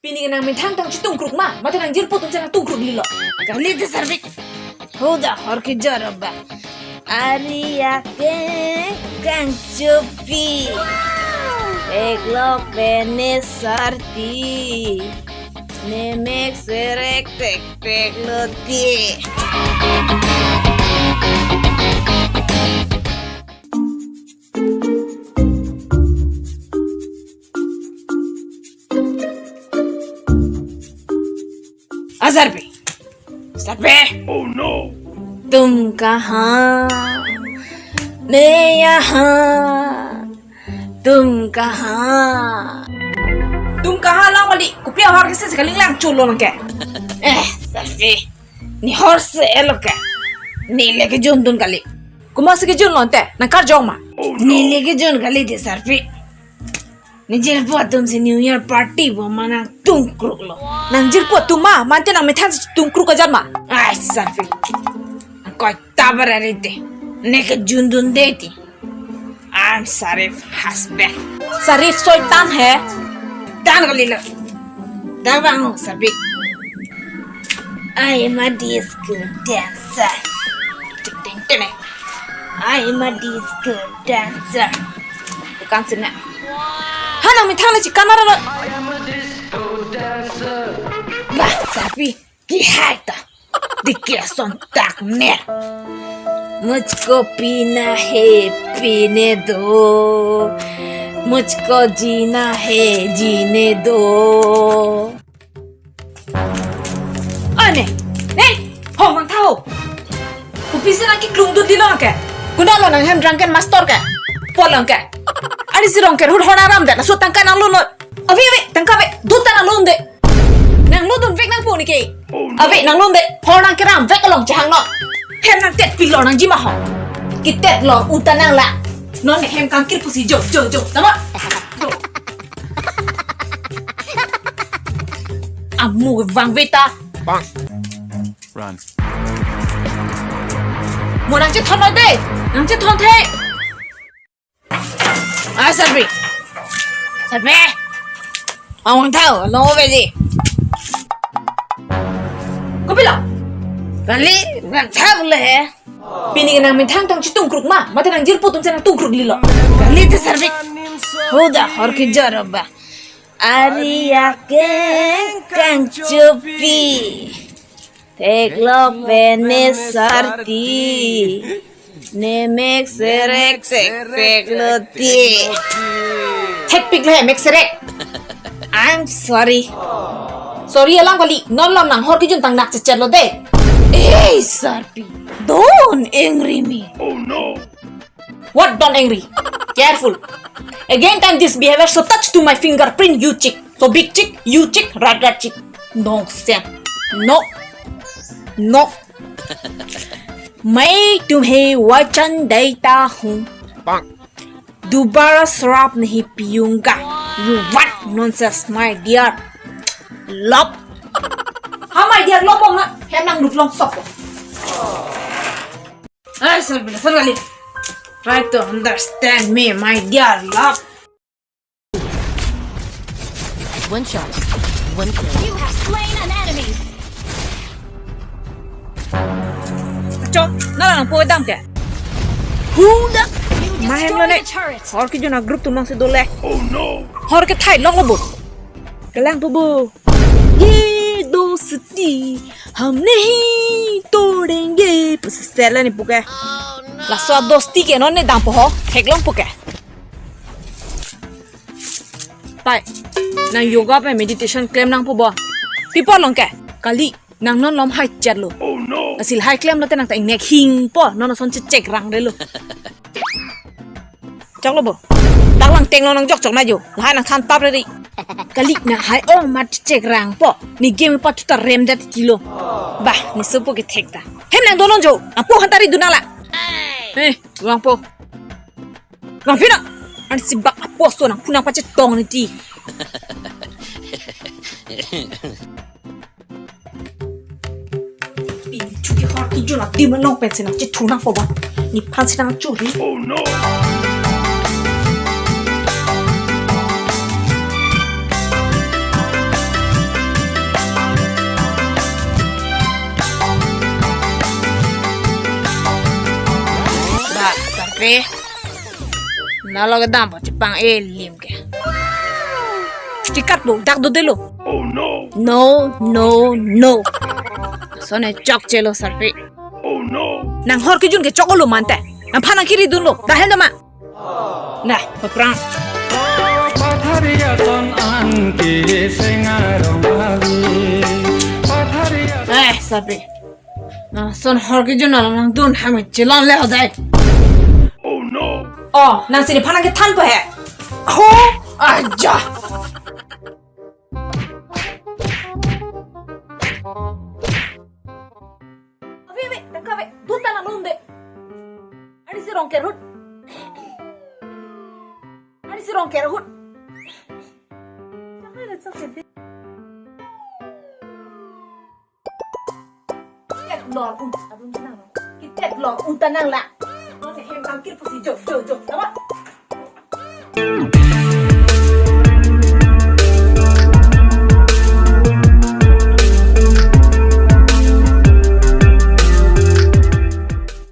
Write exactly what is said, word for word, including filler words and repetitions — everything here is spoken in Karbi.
Pini ke nang methang tang chitung kruk ma, mate nang jirpo atum si nang tung kruk lilo. Kali te Sarpi. Huda hor kejor ba. Ari akeng kangchopi. Eklok pene sarti. Ne mek serek tek tek lo ti. Ah, Sarpi. Sarpi. Oh no. Tum kaha? Main yaha. Tum kaha? Tum kaha lang kali. Kopi ahor kesi si kaling lang chulo lang ke. Eh, Sarpi. Ne hor se-e lo ke. Ne le kejun dun kali. Komat si kejun lo te? Nang karjong ma? Oh no. Ne le kejun kali te Sarpi. Ne jirpo atum si New Year party pu ma nang tung kruk lo. Nang jirpo atum ma, mate nang methang si tung kruk ajan ma. Ai, Sarpi. Koi tabar ari te. Ne kejun dunde ti. I'm Sarif husband. Sarif soitan he. Dan kali lo. Dan bang Sarpi. I am a disco dancer. Tik ting ting. I am a disco dancer. Bukan sini. Hana methang le chikan ara lo. Bah, Sarpi, kehai ta. Dikir son tak ne. Mujhko peena hai, peene do. Mujhko jeena hai, jeene do. Ane, ne, ho mang thao. Kopi si nang keklung dun dilo ke. Kuna lo nang hem drunken master ke. Pol lang ke. Ari si rong ke hur hona ram de. Laso tangka nang lo no. Ave, ave, tangka ave. Duta nang lo de. Nang lo dun vek nangpo ni ke. Ave nang lo de. Hor nang keram vek along chehang no. Hem nang tet pilo nangji ma ho. Ketet lo uta nang la. Non hem kangkir pusi jo, jo, jo. Tama? Jo. Amu vangve ta. Bang. Run. Mo nang chethon lo de. Nang chethon the. Ah, Sarpi. Sarpi. Awang thao, long ove di. Kopilo? Kali, nang thao le he. Pini ke nang methang tang chitung kruk ma, mate nang jirpo atum si nang tung kruk lilo. Kali te Sarpi. Huda hor kejor ba. Ari akeng kangchopi. Theklong pen ne sarti. Ne mek serek tek tek lo ti. Thekpik le mek serek. I'm sorry. Sorry alam kali. Non lo nang hor kejun tang nak chechet lo de. Hey, Sarpi. Don't angry me. Oh no. What don't angry? Careful. Again time this behavior so touch to my fingerprint, you chick. So big chick, you chick, rat rat chick. Nonsense. No. No. मैं तुम्हें वचन देता हूँ। Bang. दोबारा शराब नहीं पीऊंगा। You what nonsense, my dear love. Ha, my dear love, bong na. Hem nang duplong sok. Ai, sir, bila, sir, kali. Try to understand me, my dear love. One shot, one kill. You have slain an enemy. Chok, nala nang po dam ke? Hula. You destroyed a turret. Hor kejun a group atum nang si dole. Oh no. Hor ke thai long lo bo. Kelang po bo. Ye dosti hum nahi todenge. Pusi sela ni puke. Laso dosti ke non ne dam po ho. Theklong puke. Pai. Nang yoga pen meditation klem nang po bo. Pi apot long ke. Kali. Nang non lom hai chet lo. Oh no. Asil hai klem lo te nang ta ingnek hing po. Non ason chechek rang de lo. Chok lo bo. Dak lang teng lo nang jok chok na jo. Lahai nang than tap re ri. Kali nang hai ong mat chek rang po. Ne game pa tu ta rem dat ti lo. Bah, ne sopo ke thek ta. Hem nang donon jo. Apo han ta ri dun nang la. Eh, vang po. Vang phi na. An si bak apo so nang phunang pachetong ne ti. Pintu ke ho Kejun adim along pensi nangchethu nangpo ba. Nephan si nangchuri. Ba, Sarpi. Nalo kedam po chepang-e lim ke. Chikat bo, dak dodelo. No, no, no. Lason-e chokchelo, Sarpi. Nanghor kejun ke choklo mante. Nangphan nangkiri dunlo. Dahen dama. Nah, paprang. Patharia ton an ke sengarong avi. Patharia. Eh, Sarpi. Nangson hor kejun nangdun hame chelonle hodai. Oh, nangsi nephan nangkethanpo he. Ho, aja. Ave, ave, tangka ave, dun ta nanglunde. Arnisi rong kerhut. Arnisi rong kerhut. Tek lor un, adun nang. Ki tek lor un ta nang la. Nang hem kam kir pusi jo, jo, jo. Apa?